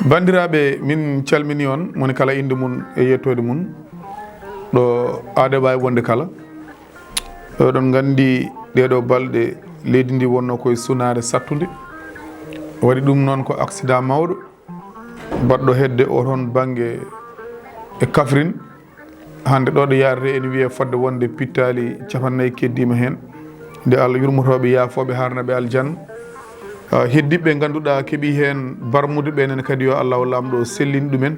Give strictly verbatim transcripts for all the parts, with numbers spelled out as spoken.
Banndiraaɓe, min calmini on, moni kala innde mum e yettoode mum, ɗo aade waawi wonde kala. Oɗon nganndi, ɗee ɗoo balɗe, leydi ndi wonno koye sunaare sattunde. Waɗi ɗum noon ko accident mawɗo baɗɗo hedde o toon bannge e Kaffrine. Hannde ɗo ɗo yaarete ene wiyee fodde wonde pittaali capannayyi keddiima heen. Nde Allah yurmotooɓe, yaafooɓe, haaranaɓe aljanna. Ah, heddiiɓe ɓe ngannduɗaa keɓii heen barmude ɓe, enen kadi yo Allah Laamɗo sellin ɗumen.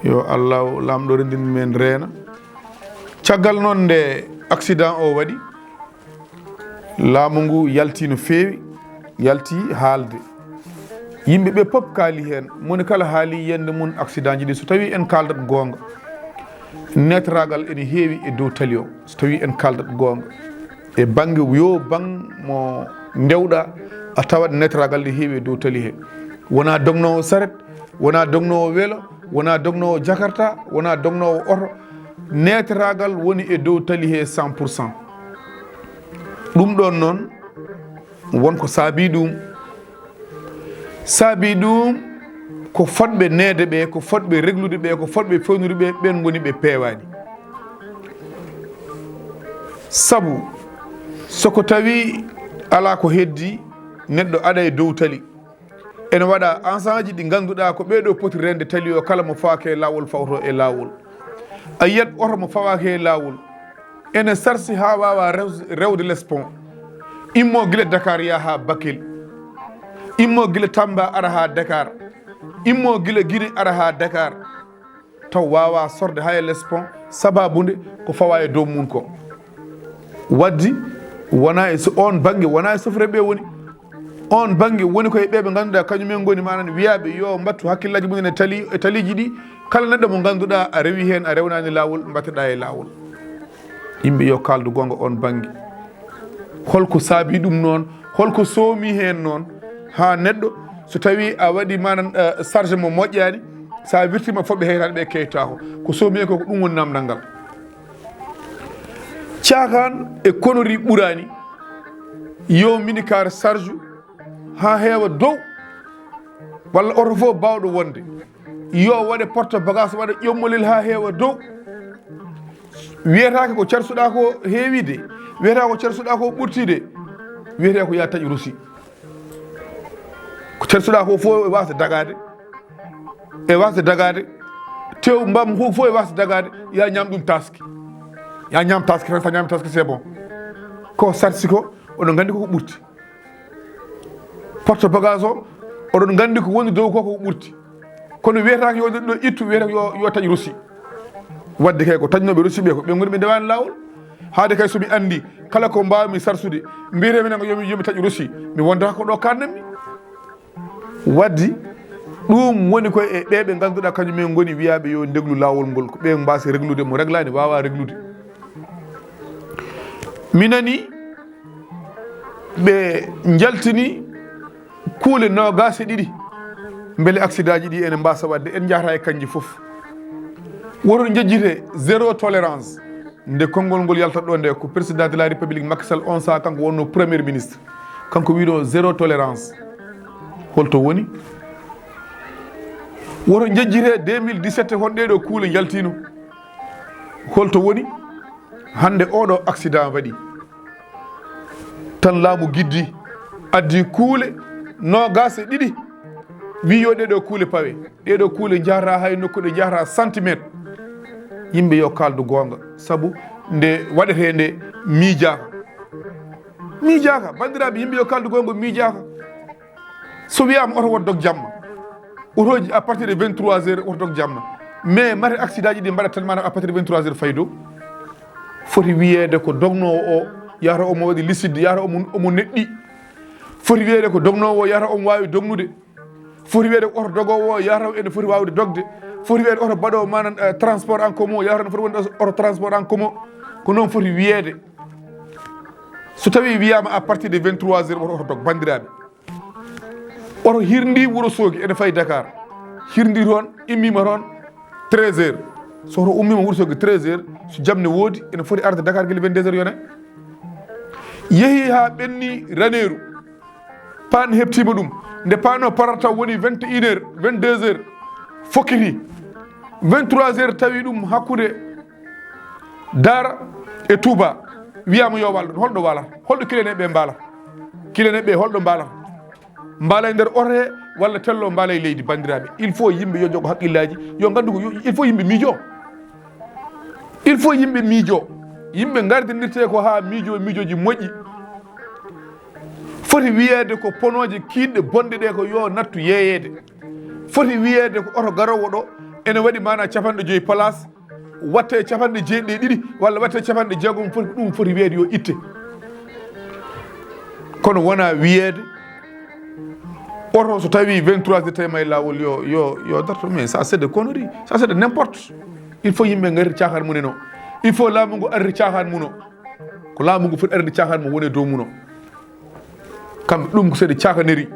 Yo Allah Laamɗo renndin men reena. Caggal noon nde accident o waɗi, laamu ngu yalti no feewi, yalti haalde. Yimɓe ɓe pop kaali heen, moni kala haali yiyannde mum accident ji ɗi. So tawii en kaaldat goonga, neetoraagal ene heewi e dow tali o. So tawii en kaaldat goonga, e bannge yo bannge mo ndewɗaa, a tawat neetoraagal ne heewi e dow tali he. Wonaa dognoowo saret, wonaa dognoowo welo, wonaa dognoowo jakarta, wonaa dognoowo oto. Neetoraagal woni e dow tali he cent pour cent. Ɗum ɗoon noon, won ko saabii ɗum. Saabii ɗum ko fotɓe neede ɓe, ko fotɓe reglude ɓe, ko fotɓe fewnude ɓe, ɓeen ngoni ɓe peewaani. Sabu, so ko tawi alaa ko heddi, neɗɗo aɗa e dow tali. Ene waɗa accident ji ɗi ngannduɗaa ko ɓee ɗoo poti reende tali o, kala mo fawaaka e laawol fawto e laawol. A yiyat oto mo fawaaka e laawol, ene sarsi haa waawa rew-, rewde les ponts. Immo gila Dakar yaha haa Bakel. Immo gila Tamba ara haa Dakar. Immo gila Guinée ara haa Dakar. Taw waawa sorde hay les ponts, sabaabu nde ko fawa e dow mum ko. Waddi, wona e so-, oon bannge, wona e sofre ɓe woni. Oon bannge woni ko e ɓe ɓe ngannduɗaa kañum en ngoni, manan, wiyaaɓe yo mbattu hakkillaaji mum en e tali, e taliiji ɗi. Kala neɗɗo mo ngannduɗaa a rewi heen, a rewnaani laawol, mbatteɗaa e laawol. Yimɓe yo kaaldu goonga oon bannge. Holko saabii ɗum noon? Holko soomi heen noon? Haa neɗɗo, so tawii a waɗi, manan, eh, charge mo moƴƴaani, so a wirtiima fotɓe heytaaɓe ɓe keytaako. Ko soomi heen ko, ko ɗum woni naamndal ngal. Caakaan e konori ɓuraani. Yo minicar charge haa heewa dow, walla oto fof baawɗo wonde. Yo waɗe porte bagage, waɗa ƴommolel haa heewa dow. Wiyetaake ko carsuɗaa ko heewi de, wiyetaake ko carsuɗaa ko ɓurti de, wiyetee ko yaa taƴ rosi. Ko carsuɗaa ko fof e waasde dagaade, e waasde dagaade, tew mbam ko fof e waasde dagaade, yaa ñaam ɗum taski. Yaa ñaam taski tan, so a ñaami taski, c'est bon. Ko sarsi ko, oɗon nganndi ko ko ɓurti. Porte bagage o, oɗon nganndi ko woni dow ko, ko ɓurti. Kono wiyetaake yo neɗɗo ittu, wiyetaake yo, yo taƴ rosi. Wadde kay ko taƴnooɓe rosi ɓe, ko ɓe ngoni ɓe ndewaani laawol. Haade kay so mi anndi kala ko mbaawmi sarsude, mbiyetee mi nanga yo mi, yo mi taƴ rosi, mi wonda ko ɗo kaannanmi. Waddi, ɗum woni ko e ɓe ɓe ngannduɗaa kañum en ngoni wiyaaɓe yo ndeglu laawol ngol, ko ɓe mbaasi reglude, mo reglaani waawa reglude. Mi nani ɓe njaltini kuule noogaas e ɗiɗi, mbele accident ji ɗi ene mbaasa waɗde, en njahata e kanji fof. Woto njejjite zéro tolérance. Nde konngol ngol yalta ɗo nde, ko président de la République Macky Sall on saha kanko wonno premier ministre. Kanko wiino zéro tolérance. Holto woni? Woto njejjite deux mille dix-sept hon ɗee ɗo kuule njaltino. Holto woni? Hannde oɗo accident waɗi. Tan laamu giddi addi kuule noogaas e ɗiɗi. Wi yo ɗee ɗo kuule pawe. Ɗee ɗo kuule njahata hay nokku ɗe njahata centimètre. Yimɓe yo kaaldu goonga. Sabu nde waɗetee nde miijaaka. Miijaaka. Banndiraaɓe, yimɓe yo kaaldu goonga, miijaaka. So wiyaama oto woto dog jamma, otooji à partir de vingt-trois heures oto dog jamma. Mais mate accident ji ɗi mbaɗat tan maanaam à partir de vingt-trois heures faydo. Foti wiyeede ko dognoowo o yahata omo waɗi lisidde, yahata omo, omo neɗɗi. Foti wiyeede ko dognoowo o yahata omo waawi dognude. Foti wiyeede ko oto dogoowo o yahata ene foti waawde dogde. Foti wiyeede oto baɗoowo maanaam, eh, transport en commun o yahata ene foti wonde oto transport en commun. Ko noon foti wiyeede. So tawii wiyaama à partir de vingt-trois heures oto, oto dog, banndiraaɓe. Oto hirndi Wuro Soogi ene fayi Dakar. Hirndi toon, immiima toon treize heures. So oto ummiima Wuro Soogi treize heures, so jam ne woodi, ene foti arde Dakar gila vingt-deux heures yone. Yehi haa ɓenni Raneeru. Paan heɓtiima ɗum. Nde paan o parata woni vingt et une heures, vingt-deux heures, fokkiti. Vingt-trois heures tawi ɗum hakkunde Daara e Touba. Wiyaama yo wal ɗon. Holɗo waalata? Holɗo kileneeɓe ɓe mbaalata? Kileneeɓe ɓe holɗo mbaalata? Mbaalay nder oto he walla tello mbaalay leydi, banndiraaɓe. Il faut yimɓe yo jogo haqqillaaji, yo nganndu ko, yo, il faut yimɓe miijo. Il faut yimɓe miijo. Yimɓe ngardinirtee ko haa miijo, miijooji moƴƴi. Foti wiyeede ko ponooje kiiɗɗe bonɗe ɗe ko yo nattu yeeyeede. Foti wiyeede ko oto garoowo ɗo ene waɗi maanaa capanɗe joyi place, watte capanɗe jeeɗiɗi e ɗiɗi walla watte capanɗe jeegom, foti, ɗum foti wiyeede yo itte. Kono wonaa wiyeede oto so tawi vingt-trois heures tawi ma e laawol yo, yo, yo darto. Mais ça c'est de conneries, ça c'est de n'importe. Il faut yimɓe ngartir caahan mumen o. Il faut laamu ngu artir caahan mum o. Ko laamu ngu foti artirde caahan mum woni e dow mum o. Kamɓe ɗum ko seeɗa caakaneri.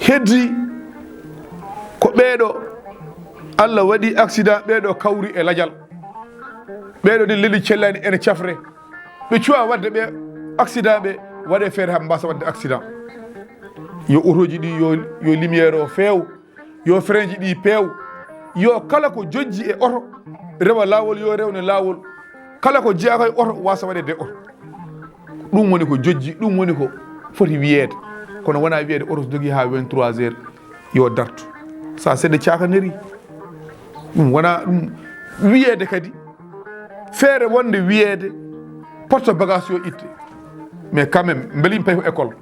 Heddi ko ɓeeɗo Allah waɗi accident, ɓeeɗo kawri e lajal. Ɓeeɗo ɗin leli cellani ene cafre. Ɓe cuwa waɗde ɓe accident ɓe waɗe feere haa mbasa waɗde accident. Yo otoji ɗi yo, yo lumière o feew. Yo frein ji ɗi peew. Yo kala ko jojji e oto rewa laawol, yo rewne laawol. Kala ko jeyaa ko e oto wasa waɗeede e oto. Ɗum woni ko jojji, ɗum woni ko foti wiyeede. Kono wonaa wiyeede oto so dogii haa vingt-trois heures yo dartu. Ça c'est de caakaneri. Ɗum wonaa ɗum wiyeede kadi. Feere wonde wiyeede porte bagage yo itte. Mais quand même, mbele yimɓe payi ko école?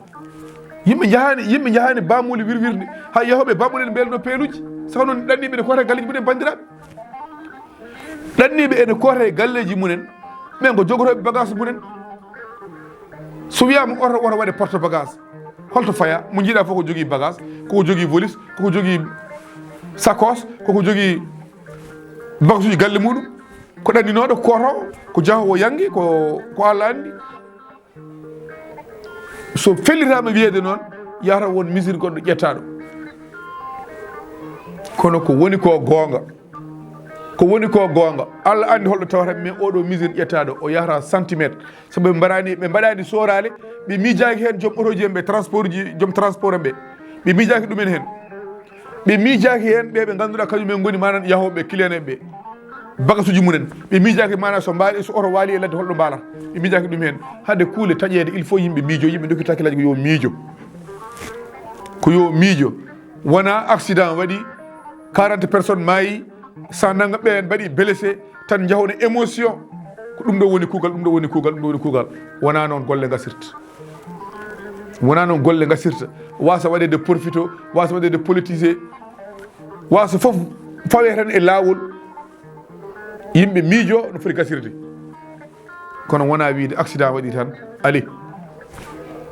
Yimɓe njahaani, yimɓe njahaani baamuuli wirwirde. Hay yahooɓe baamuuli ne mbelno peeluuji. Saka noon ɗanniiɓe ne koota e galleeji mumen, banndiraaɓe. Ɗanniiɓe ene koota e galleeji mumen. Ɓen ko jogotooɓe bagage mumen. So wiyaama oto, oto waɗe porte bagage. Holto faya? Mo njiiɗaa fof ko jogii bagage, koko jogii valise, koko jogii sacoche, koko jogii bagasuuji galle muɗum. Ko ɗanninooɗo, ko kootoowo, ko jahoowo yanngi, ko, ko Allah anndi. So fellitaama wiyeede noon, yahata won misir goɗɗo ƴettaaɗo. Kono ko woni ko goonga. Ko woni ko goonga. Allah anndi holɗo tawata, mais oɗo misir ƴettaaɗo, o yahata centimètre. Sabu ɓe mbaɗaani, ɓe mbaɗaani sooraale, ɓe miijaaki heen joom otoji en ɓe, transport ji, joom transport en ɓe. Ɓe miijaaki ɗumen heen. Ɓe miijaaki heen ɓe ɓe ngannduɗaa kañum en ngoni maanaam yahooɓe, client en ɓe. Bagasuuji mumen. Ɓe miijaaki maanaam so mbaali, so oto waali e ladde holɗo mbaalata. Ɓe miijaaki ɗum heen. Hade kuule taƴeede, il faut yimɓe miijo, yimɓe ndokkita hakkillaaji ko yo miijo. Ko yo miijo. Wonaa accident waɗi, quarante personnes maayi, cent nangam ɓe en mbaɗi blessé, tan njahon e émotion. Ko ɗum ɗo woni kuugal, ɗum ɗo woni kuugal, ɗum ɗo woni kuugal. Wonaa noon golle ngasirta. Wonaa noon golle ngasirta. Wasa waɗeede profito, wasa waɗeede politisé, wasa fof fawe tan e laawol. Yimɓe miijo no foti gasirde. Kono wonaa wiide accident waɗi tan, allez.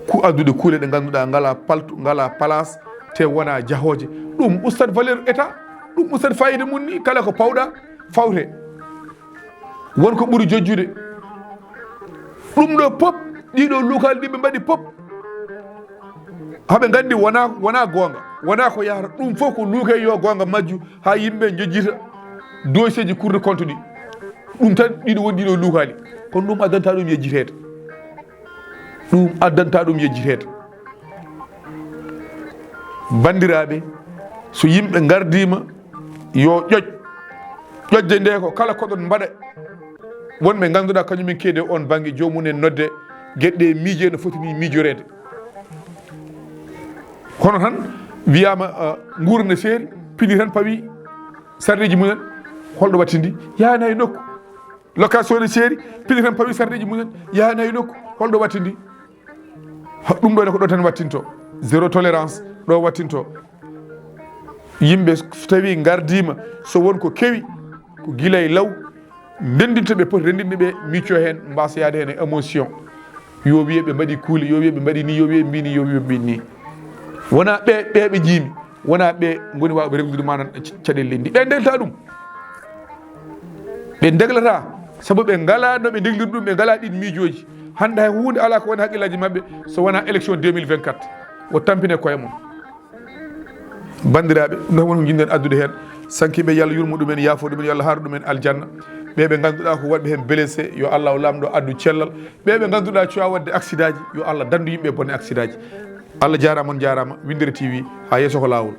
Ku addude kuule ɗe ngannduɗaa ngalaa paltu, ngalaa place, te wonaa jahooje. Ɗum ustat valeur état, ɗum ustat fayida mum ni, kala ko pawɗa, fawte. Won ko ɓuri jojjude. Ɗum ɗo pop, ɗiɗo luukaali ɗi ɓe mbaɗi pop, haɓe nganndi wonaa, wonaa goonga, wonaa ko yahata. Ɗum fof ko luuke yo goonga majju, haa yimɓe njojjita dossier ji Cour des comptes ɗi. Ɗum tan ɗiɗo woni ɗiɗo luukaali. Kono ɗum addanta ɗum yejjiteede. Ɗum addanta ɗum yejjiteede. Banndiraaɓe, so yimɓe ngardiima, yo ƴoƴ. Ƴoƴde nde ko kala koɗon mbaɗa. Wonɓe ngannduɗaa kañum en keedi e on bannge, joomum en nodde, geɗe ɗe miije no foti ni miijoreede. Hono tan wiyaama, ah, nguura ne seeri, pini tan pawi sarɗeeji mumen, holɗo wattindi? Yaani hay nokku. Location ne seeri, pini tan pawi sarɗeeji mumen, yaani hay nokku, holɗo wattindi? Ha, ɗum ɗo ne ko ɗo tan wattinto. Zéro tolérance, ɗo wattinto. Yimɓe so tawi ngardiima, so won ko kewi, ko gila e law, ndenndinta ɓe poti renndinde ɓe, micco heen, mbasa yaade heen e émotion. Yo wiye ɓe mbaɗi kuule, yo wiye ɓe mbaɗi ni, yo wiye ɓe mbii ni, yo wiye ɓe mbii ni. Wonaa ɓe, ɓe ɓe njiimi, wonaa ɓe ngoni waawɓe reglude maanaam ca-, caɗeele leydi ndi. Ɓe ndeglata ɗum. Ɓe ndeglata, sabu ɓe ngalaa no ɓe ndegliri ɗum, ɓe ngalaa ɗiin miijooji. Hannde hay huunde alaa ko woni hakkillaaji maɓɓe so wonaa élection deux mille vingt-quatre. O tampine koye mum. Banndiraaɓe, ɗum tan woni ko njiɗ-ɗen addude heen. Sankiiɓe, yo Allah yurmo ɗumen, yaafo ɗumen, yo Allah haar ɗumen aljanna. Ɓe ɓe ngannduɗaa ko waɗɓe heen blessé, yo Allah o Laamɗo addu cellal. Ɓe ɓe ngannduɗaa cuwa waɗde accident ji, yo Allah danndu yimɓe e bone accident ji. Allah jaaraama, on jaaraama. Winndere T V, haa yeeso ko laawol.